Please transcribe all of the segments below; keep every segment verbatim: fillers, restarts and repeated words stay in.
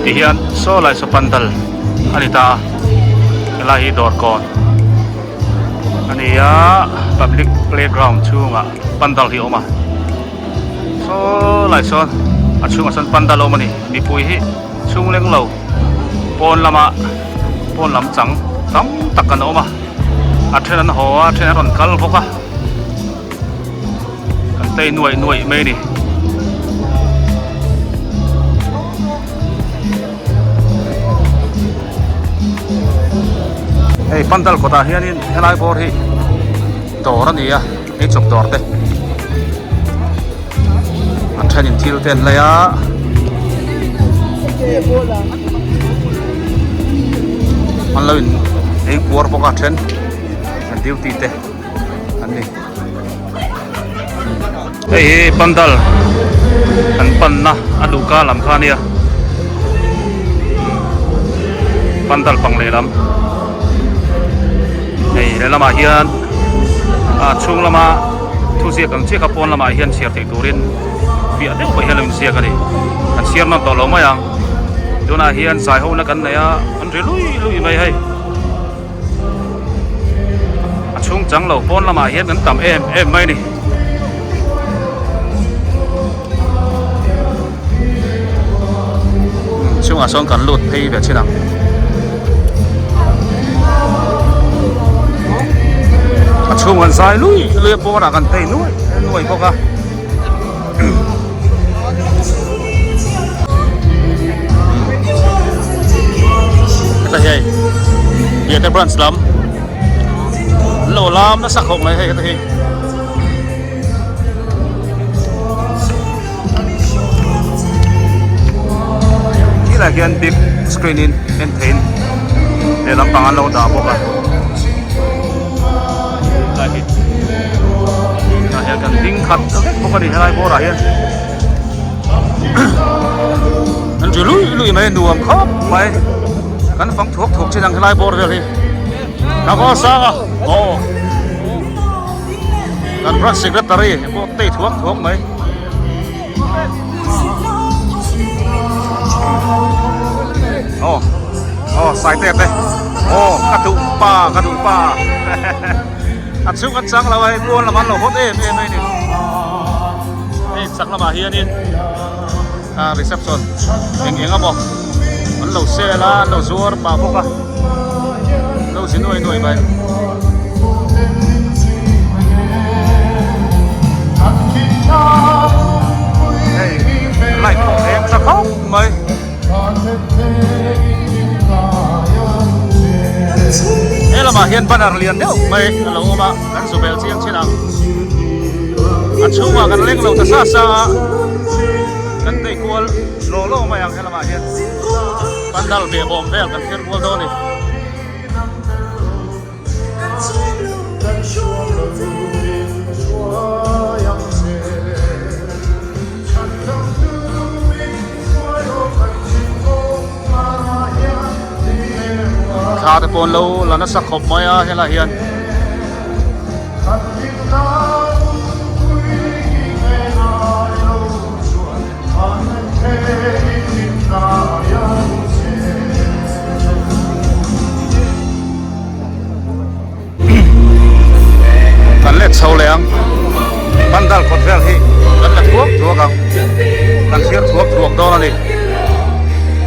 Hian saw lai saw pandal a ni ta a, lai hi dawr kawn a ni a, public playground chhunga pandal hi a awm a. Saw lai sawn a chhunga sawn pandal a awm a ni. Mipui hi chhung leng lo pawn lama, pawn lam chang tam tak kan awm a. A ṭhen an haw a, a ṭhen an rawn kal bawk a. Kan tei nuaih nuaih mai a ni. Hei, pandal kawtah hianin helai bawr hi dawr a ni a, ei chawp dawr te. A ṭhenin thil te an lei a. An lo in ei kuar bawk a, ṭhen an duty te an ni. Hei hi pandal an panna a luhka lam kha a ni a. Pandal pang leh lam. Hei, lehlamah hian, a, chhung lama thuziak ang chiah kha, pawn lamah hian chhiar theih turin fiah deuh mai hian lo inziak a ni. Kan chhiar nawn tawh lo mai ang. Tunah hian zai hona kan nei a, an ri lui lui mai hei. A chhung chang lo pawn lamah hian kan tam em em mai ni. Chhungah sawn kan lut phei ve chin ang. A chhung kan zai lui lui a, pawnah kan tei nuai nuai bawk a. Heta hiai, Biate branch lam. Lo lam nasa khawp mai hei, heta hi. Hi lai hian big screen in en theihin lehlam pang an lo dah bawk a. Lai hi. Tunah hian kan ding khat vek bawk a ni helai bawrah hian. An ri lui lui mai, nuam khawp mai. Kan fang thuak thuak chin ang helai bawr vel hi. Ka ko sa a. Aw. Kan branch secretary, ko tei thuak thuak mai. Aw. Aw, sai tete. Aw, ka duh pa, ka duh pa. A chhung kan chang lo a, pawn lam an lo hot em em mai ni. Hei, chak lamah hianin, a, reception eng eng a maw, an lo sel a, an lo zuar pah bawk a. Lo zi nuai nuai mai. Hei, light pawh eng tla khawp mai. He lamah hian banner lian deuh mai a lo awm a, kan zu bel chiang chin ang. A chhungah kan leng lo ta sa sa a, kan tei kual law law mai ang he lamah hian. Pandal beh bawm vel kan thlir kual dawn a ni. Thla te pawn lo la nasa khawp mai a, helai hian. Kan let chho leh ang. Pandal kawt vel hi kan let thuak thuak ang. Kan thlir thuak thuak dawn a ni.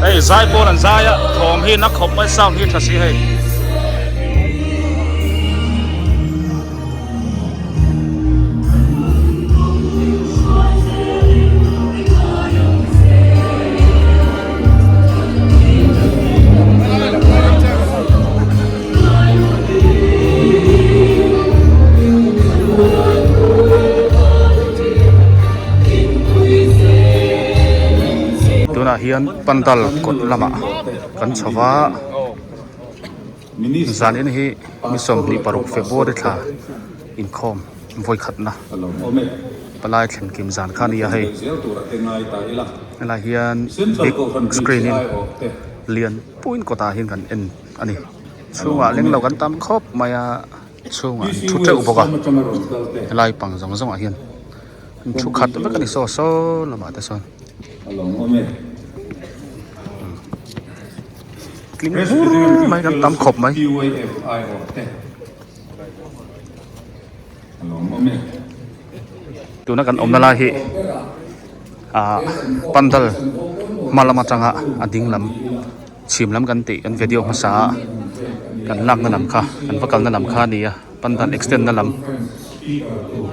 Hei, zai pawn an zai a, thawm hi na khawp mai, sound hi ṭha si hei. Tunah hian pandal kawt lamah kan chho va. Zanin hi ni sawmhnih paruk February thla inkhawm vawikhatna. Palai thlen kim zan kha a ni a hei. Helai hian big screen in lian puin kawtah hian kan en a ni. Chhungah leng lo kan tam khawp mai a, chhungah an thu teuh bawk a. Helai pang zawng zawngah hian an thu khat vek a ni saw saw lamah te sawn. A lo awm e. Tling hur mai, kan tam khop mai. Tuna kan omna lai hi, a, pandal hma lam a tanga a ding lam, chim lam kan ti, kan video hmasa, kan lakna lam kha, kan vakalna lam kha ni a. Pandal extend na lam.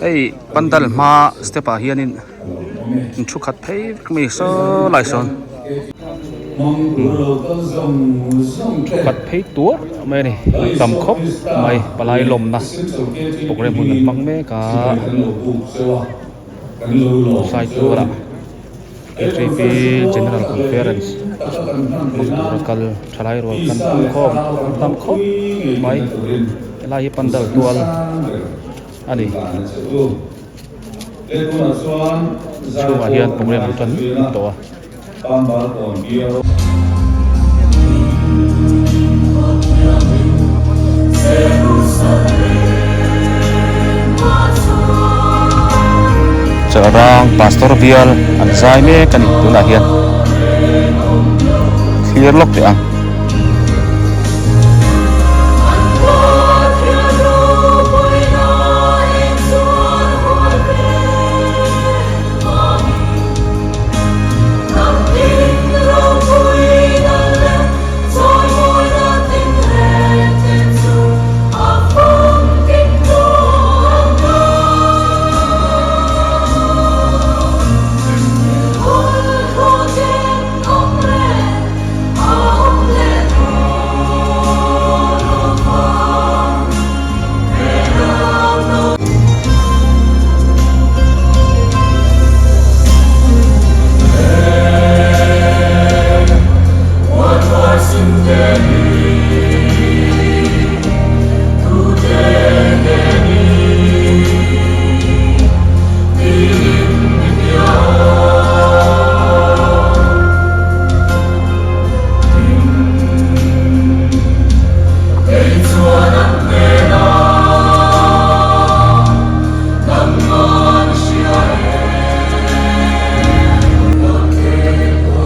Hei, pandal hma step a hianin, thu khat phei vek mi saw lai sawn. Thu khat phei tuar mai ni, tam khop mai, palai lawmna. Program hun kan hmang mek a. Sai tuar a. K T P General Conference. Kal thalai rual kan tam khop, tam khop mai. Lai hi pandal tual a ni. Chunga hian program kan tawh a. Chadrang Pastor Bial an zai mek a ni tunah hian. Clear lawk teh ang.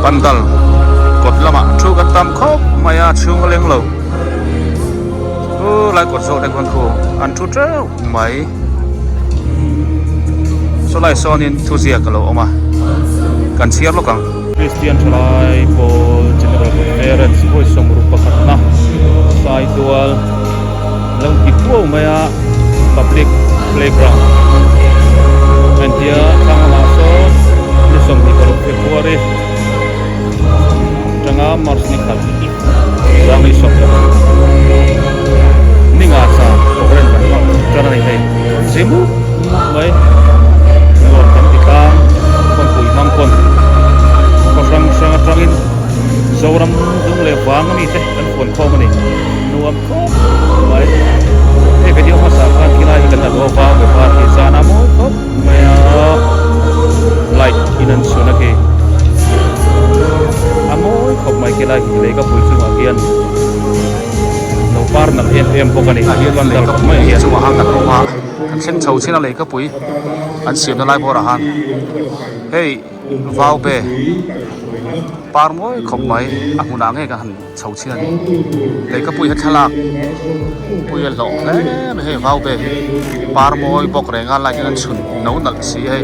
Pandal kawt lamah thu kan tam khawp mai a, chhung a leng lo. Tulai kawt zawh deuh khan khu an thu teuh mai. Saw lai sawnin thuziak a lo awm a, kan chhiar lawk ang. Kristian Thalai Pawl General Conference, Vawi sawmruk pakhatna, Saitual, lo kipuau mai a, public playground. Entia thlang lamah sawn, ni sawmhnih paruk February, tanga March ni khat. Zang ni sawm. Ni nga sa program kan hmang ṭan a ni hei. Zimu mai. Nuam kan ti tlang. Kan pui hmang pawn. Khaw hrang hrang aṭangin Zoram dung leh vang a mi te kan puan khawm a ni. Nuam khawp mai. Hei video hmasa khan khi lai hi kan la dawn a, vang ve pa khi zan a mawi khawp. Mai a, light in an chhun a khi. A mawi khawp mai khi lai hi, Leikapui chungah khian lo par nalh em em bawk a ni. A hian Leikapui chungah han kan awm a, kan thleng chho chin a Leikapui an siamna lai bawrah han. Hei, Vaube, par mawi khawp mai, a hmunah ngei ka han chho chhin a ni. Leikapui he thlalak pui a hlawh hle mai hei, Vaube. Par mawi bawk renga lai hian an chhun no nalh si hei.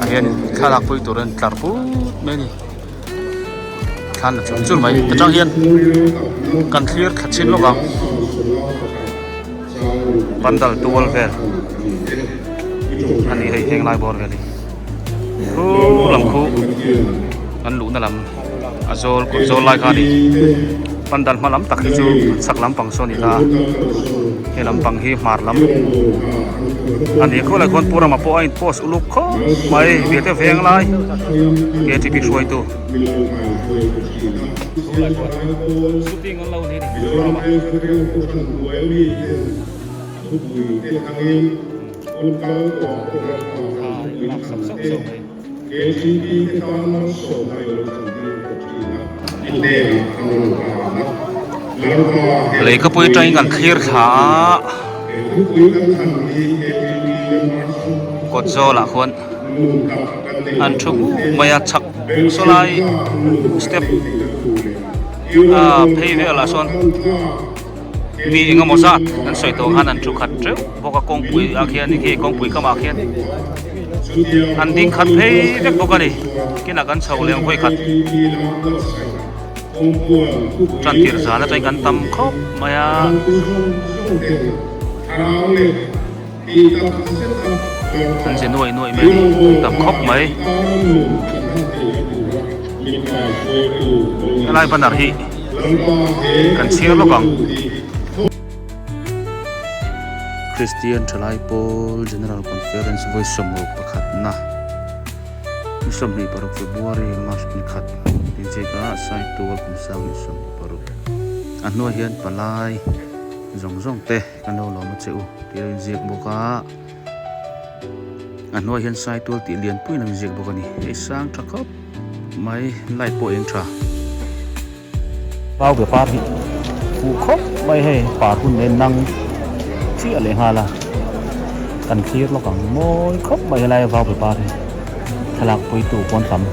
A hian thlalak pui turin tlar put mai a ni. Thlan la chun chun mai. Chutang hian kan thlir thla chin lawk ang. Pandal tual vel a ni hei, heng lai bawr vel hi. Khu lam khu kan luhna lam a zawl, kawt zawl lai kha a ni. Pandal hma lam tak hi chu chhak lampang sawn a ni ta. He lampang hi hmar lam a ni. Khulai khuan program a pawh a in post uluk khawp mai, biate veng lai. K T P hruaitu. Shooting on lo ni ni. Leikapui aṭangin kan thlir thla a. Kawt zawlah khuan an thu mai a, chhak saw lai step A, phei vel a sawn. Mi engamawh zat an sawi tawh khan an thu khat teu bawk a, kawngpui a khian, ni khi kawngpui kam a khian. An ding khat phei vek bawk a ni. Kina kan chho lem khui khat. Ṭantir zana ṭan kan tam khawp mai a. An zi nuai nuai mai, tam khawp mai. Helai banner hi kan chhiar lawk ang. Christian Thalai Pawl General Conference voi sawmruk pakhatna. Ni sawmhnih paruk February, March ni khat. Tin ziak a Saitual kum sang ni sawmhnih paruk. A hnuai hian palai zawng zawng te kan lo lawm a che u tih a inziak bawk a. A hnuai hian Saitual tih lianpuiin an ziak bawk a ni. Hei sang ṭha khawp mai, light pawh eng ṭha. Vau pepar hi fuh khawp mai hei, par hun en nang chiah leh nghal a. Kan clear lawk ang, mawi khawp mai helai vau pepar hi. Thlalak puitu puan tam.